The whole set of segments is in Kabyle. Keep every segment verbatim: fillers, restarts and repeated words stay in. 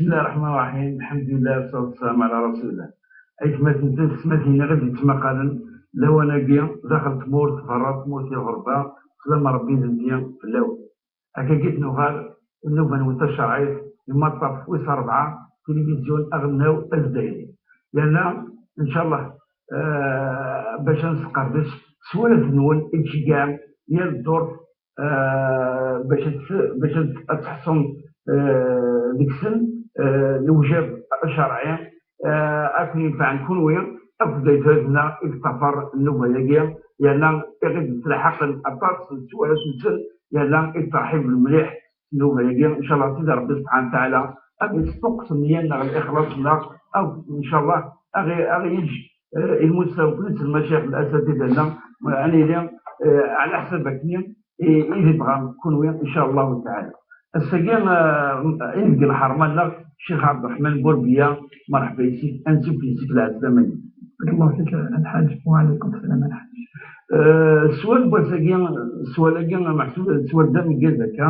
بسم الله الرحمن الرحيم. الحمد لله والصلاة والسلام على رسول الله. Aytmaten d teysetmatin i ɣ-d-yettmaqalen lawan-agi daxel tmurt, berra tmurt, i ɣerba, slam Rebbi d nnbi fell-awen. Akkagi nuɣal nnuba-nwen tacerɛit, imaṭṭaf wis rebɛa, tilivizyu aɣelnaw azdayri. Yerna, ncallah, eh, bac ad nesqerdec s wallalen-nwen i d-tceggɛem yal ddurt, eh, bac ad, bac ad, ad teḥṣum, eh, deg-sen, eh, lewjab acerɛi, eh, ad ken-yenfɛen kunwi akked aytmaten-nneɣ i yeṭṭafar nnuba-agi, yerna i ɣ-d-yettlaḥaqen aṭas n sswalat-nsen, yerna i terḥib mliḥ nnuba-agi. Ncallah Sidi Rebbi subḥanahu wa taɛala ad d-yesṭuqqes nneyya-nneɣ, lixlaṣ-nneɣ, akked ncallah ad ɣ-, ad ɣ-yeǧǧ, eh, i lmustawfin s lmacayex d lasatida-nneɣ, ad nili, eh, ɛla ḥsab akken i, i d-tebɣam kunwi, ncallah taɛala. Ass-agi, eh, i nebgi lḥerma-nneɣ, Ccix Ɛebderreḥman Burbiya, merḥba yes-k, ansuf yes-k lɛeslama-nni. بارك الله فيك الحاج. وعليكم السلام الحاج. Eh, sswal n wass-agi, sswal-agi, meḥsub d sswal d ameggaz akka,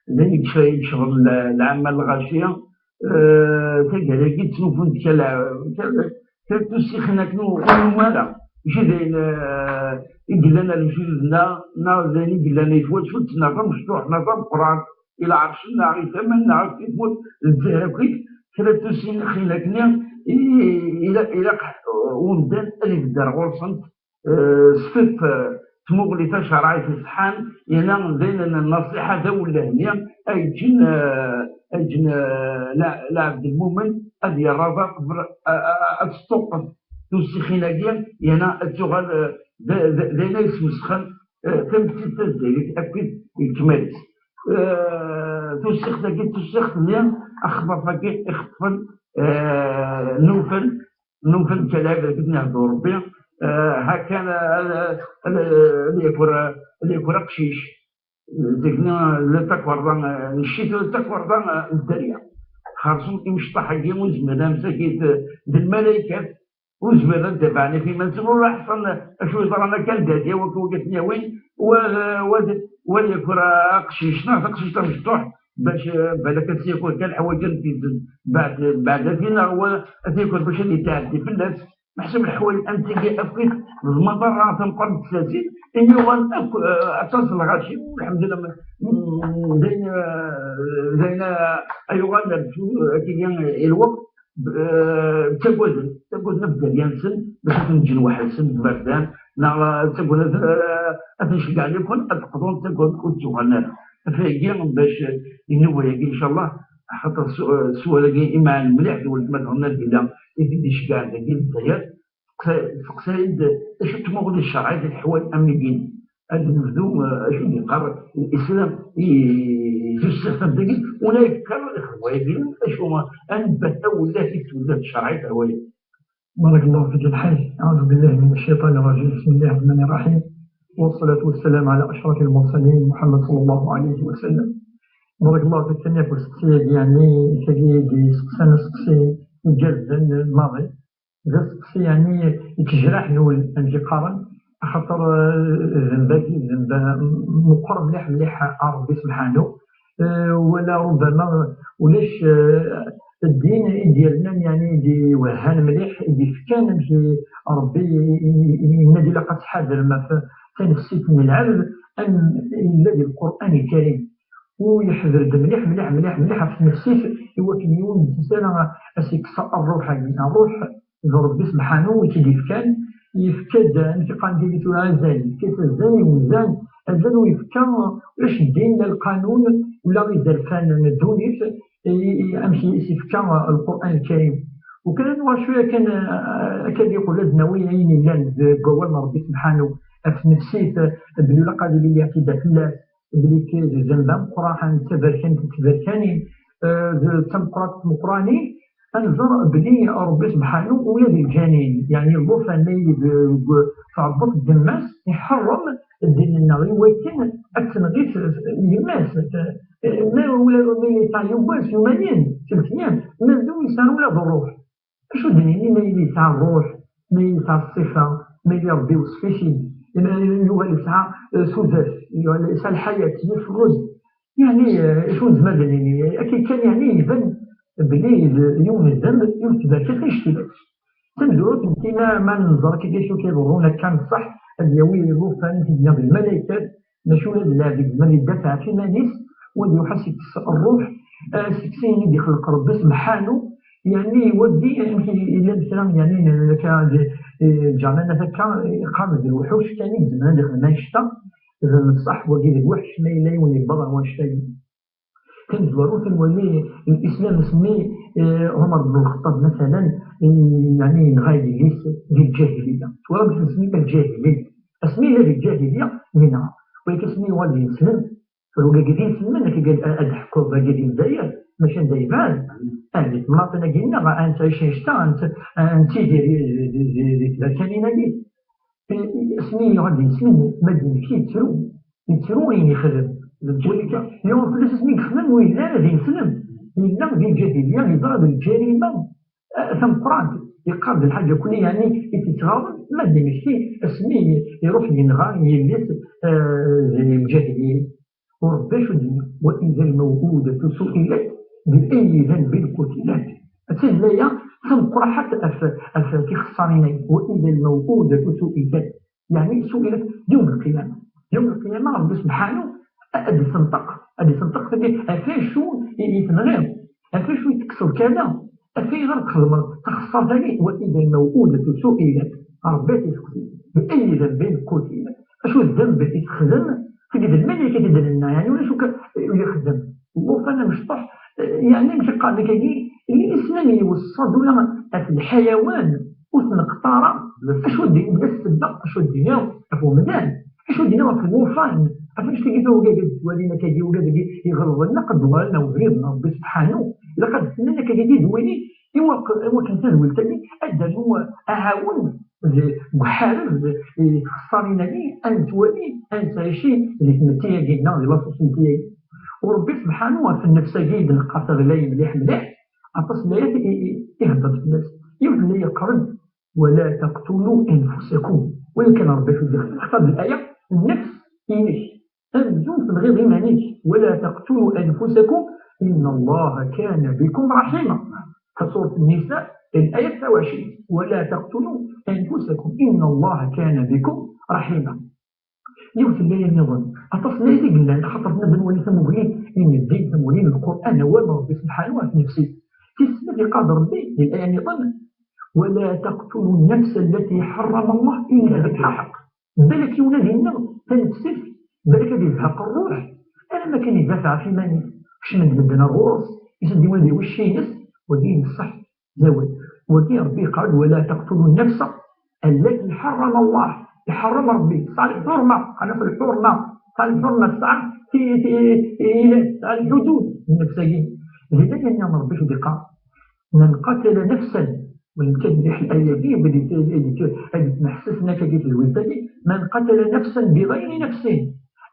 d ayen yecɣ-, yecɣel lɛamma n lɣaci, eh, taggara-agi ttnufun-d kra, kra, kra n tussixin akken ur, ur nuɣ ara. Mačči d ayen, eh, i yellan ar lǧil-nneɣ, neɣ d ayen i yellan i twacult-nneɣ tamecṭuḥt neɣ tameqqrant, i lɛerc-nneɣ, i tama-nneɣ, i tmurt n Lezzayer akk-it, kra n tussixin akken i, i, ilaq, ilaq, eh, umdan ad ibedder ɣur-sent, eh, s tiṭ, eh, tmuɣli tacerɛit iṣeḥḥan, yerna d ayen n nnṣiḥa d awelleh-nni ay ǧǧen, eh, ay ǧǧen, eh, la-, lɛebd lmumen ad yerr aḍar qbel, eh, eh, ad tesṭuqqet tussixin-agi, yerna ad tuɣal, eh, d, d, d ayen ay yesmesxen, eh, tamestit tazzayrit akkit d lekmal-is. Eh, tussixt-agi d tussixt-nni, axeṭṭaf-agi ixeṭṭfen, eh, nufel, nufel kalaɛib deg id n Rebbi, eh, ha kan, eh, eh, eh, ad yaker, ad yaker aqcic. Deg-nni, la takerḍa, eh, n ccit, la takerḍa, eh, n dderya. Xerṣum imecṭaḥ-agi ur nezmir ara, msakit, eh, d lmalaykat, ur nezmir ara ad d-afɛen ɣef iman-nsen, ur ḥṣan acu yeḍran akka, ad d-yawin wagi, wagi ad ten-yawin, wa, wa, wa ad yaker aqcic, neɣ taqcict tamecṭuḥt, bac, eh, balak ad s-yaker kan leḥwayeǧ n tidet, beɛd, beɛd ad t-ineɣ, wa ad t-yaker bac ad yetɛeddi fell-as. Meḥsub leḥwayeǧ am tigi akkit d lmaḍerra tameqqrant n tsertit, imi yuɣal akk, eh, aṭas n lɣaci, lḥemdulillah, m-, m-, d ayen, eh, d ayen, eh, ay yuɣal akkagi i lweqt, eh, ttaggaden, ttaggaden abdal-nsen bac ad ten-ǧǧen weḥd-sen d iberdan, neɣ, eh, ttaggaden ad, eh, ad ten-ceggɛen yakan ad d-qḍun, ttaggaden ur d-ttuɣalen ara. Ɣef wagi, bac, eh, nnuba-agi, ncallah, axaṭer s-, eh, sswal-agi imeɛnen mliḥ d weltma-tneɣ Nabila i t-id-iceggɛen dagi Lezzayer, teqsa-, teqsa-yi-d acu n tmuɣli ccerɛit i teḥwal am igenni. Ad nebdu, eh, acu d-yeqqar Lislam i tussiɣt am tagi, ula yefka lexdwa-agi, acu, ad nebbat awellah i twellat ccerɛit ar waya. بارك الله فيك الحاج. أعوذ بالله من الشيطان الرجيم. بسم الله الرحمن الرحيم. والصلاة والسلام على أشرف المرسلين محمد صلى الله عليه وسلم. بارك الله فيك. Tagi d aseqsi, yeɛni, tagi d-yesteqsan aseqsi igerrzen maḍi. D aseqsi, yeɛni, yettejraḥen ul, amek i qqaren, axaṭer, eh, ddnub-agi d ddnub meqqer mliḥ, mliḥ, a Ṛebbi subḥanu. Eh, wala rubbama ulac, eh, ddin i d-yernan, yeɛni, i d-iwehhan mliḥ, i d-ifkan amek i Ṛebbi i, i, i, yenna-d ilaq ad tḥadrem ɣef tanefsit n lɛebd, am yella di Lqur'an Lkarim. U yeḥder-d mliḥ, mliḥ, mliḥ, mliḥ ɣef tnefsit, i wakken yiwen ur d-yettas ara ad s-yekkes ṛṛuḥ-agi. Ṛṛuḥ d Ṛebbi subḥanu i tt-id-yefkan, yefka-d, amek i qqaren tigi tura, azal, yefka-as azal i umdan, azal ur yefka ulac ddin, la lqanun, ula izerfan n ddunit, i, i, amek i s-yefka Lqur'an Lkarim. U kan ad nuɣal cwiya kan, eh, akka ad yeqqel ad nawi ayen yellan deg wawal n Ṛebbi subḥanu ɣef tnefsit, eh, belli ilaq ad yili liɛtida fell-as, belli d zzemb ameqqran, d taberkant n tberkanin, eh, d tameqqrant n tmeqqranin, ad nẓer belli Ṛebbi subḥanu ula d lǧanin, yeɛni llufan ma yili deg tɛebbuḍt n yemma-s, iḥeṛṛem ddin-nneɣ i wakken ad tenɣi yemma-s, eh, ma ula ma yesɛa yiwwas, yumayen, tlata ayyam, mazal ur yesɛi ula d ṛṛuḥ. Acu d-nini ma yili yesɛa ṛṛuḥ, ma yili yesɛa ṣṣifa, ma yili Ṛebbi iweṣṣef-it-id, ma yuɣal yesɛa, eh, tudert, yuɣal yesɛa lḥayat, yefrez. Yeɛni, eh, acu nezmer ad d-nini? Akken kan, yeɛni, iban belli d yiwen n ddemb, yiwet n tberkat i yectila. Tamezwarut n tina, ma nẓer akka acu k-iḍerrun akka n ṣṣeḥ, ad yawi llufan, ad d-yawi lmalaykat, maca ula d lɛebd yezmer ad idafeɛ ɣef iman-is, u ad iruḥ ad s-ikkes ṛṛuḥ, eh, seg sin i d-ixleq Ṛebbi sebḥanu, yeɛni iwagi amek i llan kra, yeɛni akka, eh, ǧernanat akka, eh, qqaren d lewḥuc kan i izemren ad ixdem annect-a, d ṣṣeḥ wagi d lweḥc ma yella yiwen yewweḍ ɣer wannect-agi. Tamezwarut, nwali lislam asmi, eh, Ɛumer ben Lxeṭṭab, masalan, eh, yeɛni yenɣa yelli-s di lǧahiliya. Twalaḍ amek i sen-nsemmi lǧahiliya? Asmi yella di lǧahiliya, yenɣa. Walakin asmi yuɣal d ineslem, tura wagi d ineslmen, ad, ad d-ḥkuḍ dagi di Lezzayer, mačči anda yebɛed. Ah, di temnaḍt-agi-nneɣ, ad nettɛic annect-a, ad nett-, ad nettidir di, di, di, di tberkanin-agi. Asmi yuɣal d ineslem, ma d nekk yettru, yettru ayen yexdem. Yuɣal fell-as asmi yexdem ur yelli ara d ineslem. Yella di lǧahiliya, yeẓra d lǧarima, eh, tameqqrant. Yeqqar d lḥaǧa akkenni, yeɛni, i t-ittɣaḍen, ma d nekk asmi iruḥ yenɣa yelli-s, eh, di lǧahiliya. U Ṛebbi acu d-yenna? وإذا الموءودة سئلت بأي ذنب قتلت. Attan laya tameqqraḥat ɣef, ɣef tixeṣṣarin-agi. وإذا الموءودة سئلت. Yeɛni سئلت يوم القيامة. يوم القيامة Ṛebbi sebḥanu ad d-isenṭeq, ad d-isenṭeq tagi, ɣef acu i, i tenɣiḍ? Ɣef acu i tekkseḍ kada? Ɣef ayɣer txedmeḍ taxeṣṣart-agi? وإذا الموءودة سئلت. Ṛebbi ad t-iseqsi. بأي ذنب قتلت. Acu d ddemb i texdem? Tagi d lmalayek i d-nenna, yeɛni ulac akk i ixeddem. Llufan amecṭuḥ, yeɛni amek qqaren akkagi, lislam iweṣṣa-d ula ɣef lḥayawan, ur t-neqṭar ara. Acu d-, ula d ssebba, acu d-iniḍ ɣef umdan, acu d-iniḍ ɣef llufan, ɣef annect-agi tura wigad ad ttwalin akkagi, wigad-agi iɣelḍen, ilaq ad d-uɣalen ɣer ubrid n Ṛebbi sebḥanu, ilaq ad ssnen akkagi tidwilin, i wak-, i wakken tadwilt-agi ad d-ternu aɛawen deg uḥareb i txeṣṣarin-agi, ad nettwali, ad nettɛici di tmetti-agi-nneɣ, di la société-agi. U Ṛebbi sebḥanu ɣef nnefs-agi i d-neqqar taɣelay mliḥ mliḥ, aṭas n layat i, i, i ihedder fell-as. Yiwet n laya yeqqaren: ولا تقتلوا أنفسكم. Win kan Ṛebbi acu d-ixtar di laya, nnefs-inek. Amzun tenɣiḍ iman-ik. ولا تقتلوا أنفسكم إن الله كان بكم رحيما. Surat Nisa, الآية تسعة وعشرين. ولا تقتلوا أنفسكم إن الله كان بكم رحيما. Yiwet n laya nniḍen. Aṭas n layat i yellan, axaṭer tenna ad nwali tamuɣli n ddin, tamuɣli n Lqur'an, awal n Ṛebbi sebḥanu ɣef nnefs-is. Tis snat, yeqqar-d Ṛebbi di laya nniḍen: ولا تقتلوا النفس التي حرم الله إلا بالحق. Balak yiwen ad yenɣ tanefsit, balak ad izheq ṛṛuḥ, alamma kan idafeɛ ɣef iman-is. Kecmen-d medden ar ɣur-s, isend-iwan di wicci-ines, wagi ineṣṣeḥ d awal. Wagi Ṛebbi yeqqar-d: ولا تقتلوا النفس التي حرم الله. Iḥeṛṛem Ṛebbi, tesɛa lḥurma, qqaren-as lḥurma, tesɛa lḥurma, tesɛa ti-, ti-, ti-, tesɛa lḥudud, nnefs-agi. Di laya-nni Ṛebbi acu d-iqqar: من قتل نفسا. وإن كان مليح الآية دي، بدي ت-، بدي ت-، بدي تنحسسنا كي تزوج تاني. من قتل نفسا بغير نفس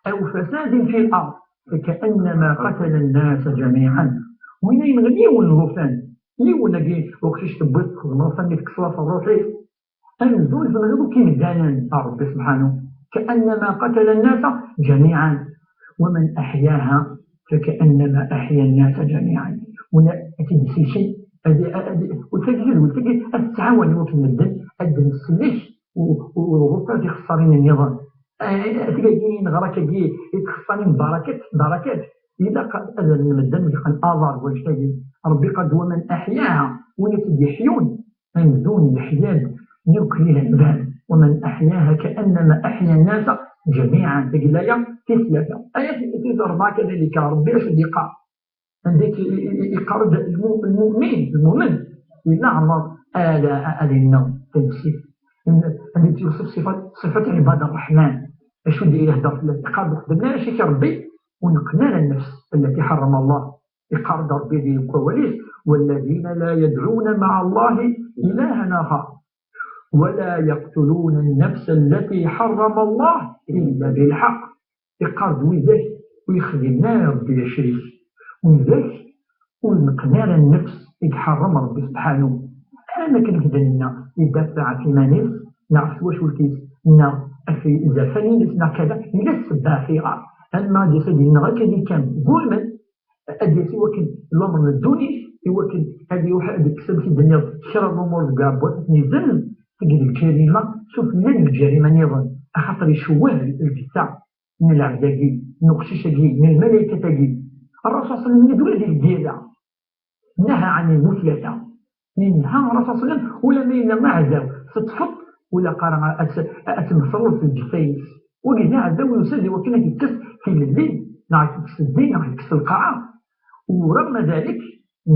أو فساد في الأرض فكأنما قتل الناس جميعا. Win yenɣan yiwen n llufan, yiwen-agi uqcic tewwiḍ txedmeḍ-as amek tekkseḍ-as ṛṛuḥ-is, amzun tenɣiḍ akk imdanen, a Ṛebbi sebḥanu, كأنما قتل الناس جميعا ومن أحياها فكأنما أحيا الناس جميعا. Win ad t-id-isellken, ad, ad, ad, u tagi d tagi ad tettɛawan i wakken medden ad d-nsellek u, u, u ɣef tixeṣṣarin nniḍen. Eh, tagi neɣra-k-agi i txeṣṣarin barakat, barakat. Ilaq ad rren medden ad yeqqen aḍar deg wannect-agi. Ṛebbi qal-d: ومن أحياها, win i tt-id-iḥyun, amzun yeḥya-d nekkni d amdan. ومن أحياها كأنما أحيا الناس جميعا. Tagi laya tis tlata. Aya tis ṛebɛa kadalika, Ṛebbi acu d-yeqqar? Anda i, i, i, yeqqar-d lmu-, lmumin, lmumen, yella ɛmer ad, ad yenneɣ tanefsit. Anda i t-yewṣef ṣifat, ṣifat ɛibad ṛṛeḥman. Acu d-ihedder fell-as? Yeqqar-d: ur xeddmen ara ccrik i Ṛebbi, ur neqqen ara nnefs, التي حرم الله. Yeqqar-d Ṛebbi di wawal-is: والذين لا يدعون مع الله إلها آخر ولا يقتلون النفس التي حرم الله إلا بالحق. Yeqqar-d widak ur yexdimen ara Ṛebbi d acrik, widak ur neqqen ara nnefs i iḥeṛṛem Ṛebbi sebḥanu. Am akken i k-d-nenna, idafeɛ ɣef iman-is, neɣ ɣef twacult-is, neɣ ɣef izerfan-ines, neɣ kada, yella ssebba ɣef ayɣer. Ama ad d-yas ad yenɣ akka di kan ẓulmen, ad d-yas i wakken lameṛ n ddunit, i wakken ad iruḥ ad ikkes, amek i d-tenniḍ, kra n lumuṛ deg uɛebbuḍ, ad ten-izen, tagi d lǧarima, sufella n lǧarima nniḍen, axaṭer icewweh lǧetta n lɛebd-agi, n uqcic-agi, n lmalaykat-agi. Ṛṛasul ṣṣallam yenna-d ula di lgirra, naha ɛan lmuflata. Yenha Ṛṛasul ṣṣallam, ula ma yella aɛdaw, teṭṭfeḍ, ula qqar ad t-, ad temmteḍ lǧetta-ines. Wagi d aɛdaw yusa-d i wakken ad yekkes tilelli, neɣ ad yekkes ddin, neɣ ad yekkes lqaɛa. ورغم ذلك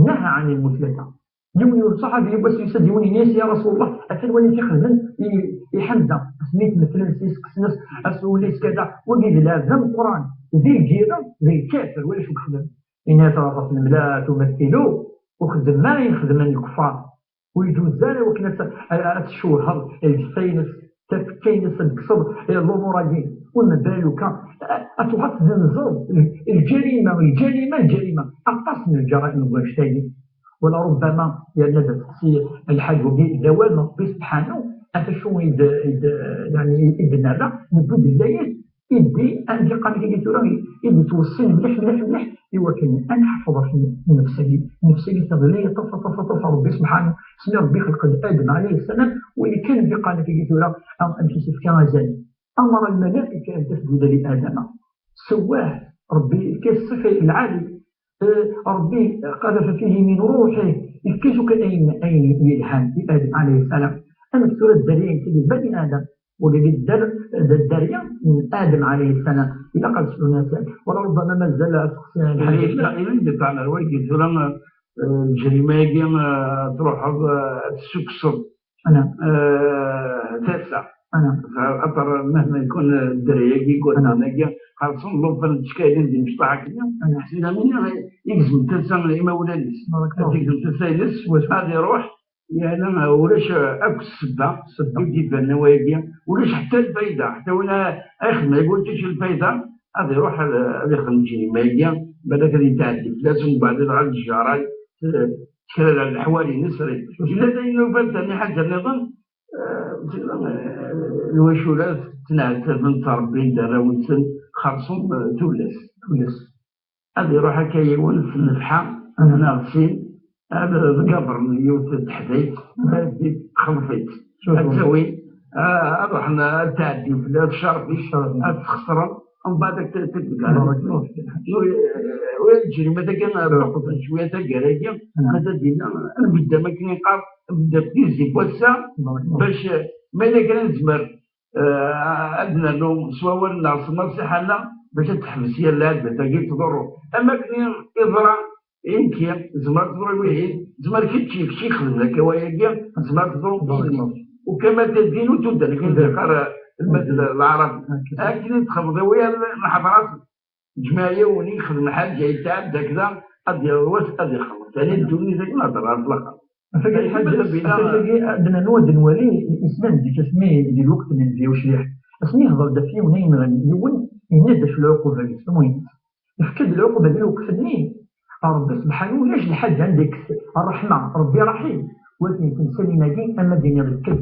نهى عن المثلثة. Yiwen n ṣṣaḥabi yiwwas yusa-d yiwen yenna-yas: "Ya Rasul Allah, atan wali ixedmen i, i Ḥamza, asmi t-metlen s yisqesen-as, as ul-is kada, wagi d lɛebd ameqqran, di lgirra, d lkafir, wala acu yexdem." Yenna-yas Ṛṛasul: "La tumathilu, ur xeddmem ara ayen xedmen lkuffar." Ur iǧuz ara wakken ad t-, ad tcewheḍ lǧetta-ines, tafekka-ines, ad tekkseḍ, eh, lumuṛ-agi. Ur nebal uka, ad, ad tuɣal tzenzeḍ lǧarima, lǧarima, lǧarima. Aṭas n lǧaraim n wannect-agi. Wala rubbama yerna-d aseqsi lḥaǧ-agi d awal n Ṛebbi sebḥanu, ɣef acu i d, i d, yeɛni, i d-nerra, newwi-d layas, iddi, anda iqqar-ak-agi tura, i d-yettweṣṣin mliḥ, mliḥ, mliḥ, i wakken ad nḥefḍ ɣef nnefs-agi. Nnefs-agi teɣli aṭas, aṭas, aṭas, Ṛebbi sebḥanu, smi Ṛebbi ixleq-d Adem ɛalayhi ssalam, wali kan anda iqqar-ak-agi tura, am-, amek i s-ifka azal. أمر الملائكة أن تسجد لآدم. سواه، Ṛebbi ifka-as ṣṣifa lɛali. Eh, Ṛebbi قذف فيه من روحه, ifka-as akk ayen, ayen yelhan i Adem ɛalayhi ssalam. Amek tura dderya-ines-agi d bani Adem, wagi d dder-, d dderya n Adem ɛalayhi ssalam. Ilaq ad sɛun asal. Wala rubbama mazal ad seqsiɣ lḥaǧa. Ila, ila, ila, ila, tura, eh, lǧerima-agi, eh, truḥeḍ, eh, ad tessukkseḍ أنا. آه، تاسع. أنا. خاطر مهما يكون الدري يقول أنا. أنا يا خاصهم لو فن تشكايلين دي مش طاعك اليوم. أنا. حسينا مني يجزم تاسع إمولانيس. بارك الله. تجزم تاسع يلس، هذه روح، يعني، ولاش أكو السبة، السبة. يجي بأنه ويجي، ولاش حتى الفايدة، حتى ولا أخذ ما يقول تيش الفايدة، هذه روح، هذه خلينا نجي ما يجي، بالك هذه تعدي، لازم بعد العرض الجاري، كلا الحوالي نسري. إلا دايما فهمت أني حاجة نظن، آه، الوشولات تنعتبن تربين دراوتن خاصهم، آه، تولس. تولس. هذه روح هكا يون في النفحة، أنا. ناغسين، هذا القبر من يوت تحديت، أنا. بديت خلفيت. شوف. التسوي، آه، روحنا تعدي في الشربي، الشربي. تخسرن. ومن بعد ت-، تبدا. بارك الله فيك. وي-، ويجري ماذا كان الرقم شوية تلقى راجع. نعم. هذا دينا نبدا ما كاين قاب، نبدا في زي بوسا. بارك الله. باش ما إلا كان نزمر، آه، عندنا لو سوا ولا ناس نصيحة لنا باش تحبس هي اللعبة تاكي تضرو. أما كاين إضرار يمكن زمر تضرو وين، زمر كي تشي، كي يخدم لك هو يجي، زمر تضرو. بارك الله. وكما تدين وتبدا لك، تبدا. قال المثل العربي. هكذا. هكذا تخبط ويا الحضرات. جماعة وني يخدم حاجة يتعب هكذا، قد يغوص، قد يخلص. يعني الدنيا ذاك ما ضرر في الآخر. فكاين حاجة، فكاين حاجة عندنا نود نولي الإسلام ديك اسمي دي الوقت اللي نجيو شريح. اسمي هضر دفي ونين غن يون، ينادى في العقوبة، المهم. يفكد العقوبة دي الوقت النين. ربي سبحانه ولاش الحاجة عندك الرحمة، ربي رحيم. ولكن تنسى لنا دي أما دينيا بالكذب.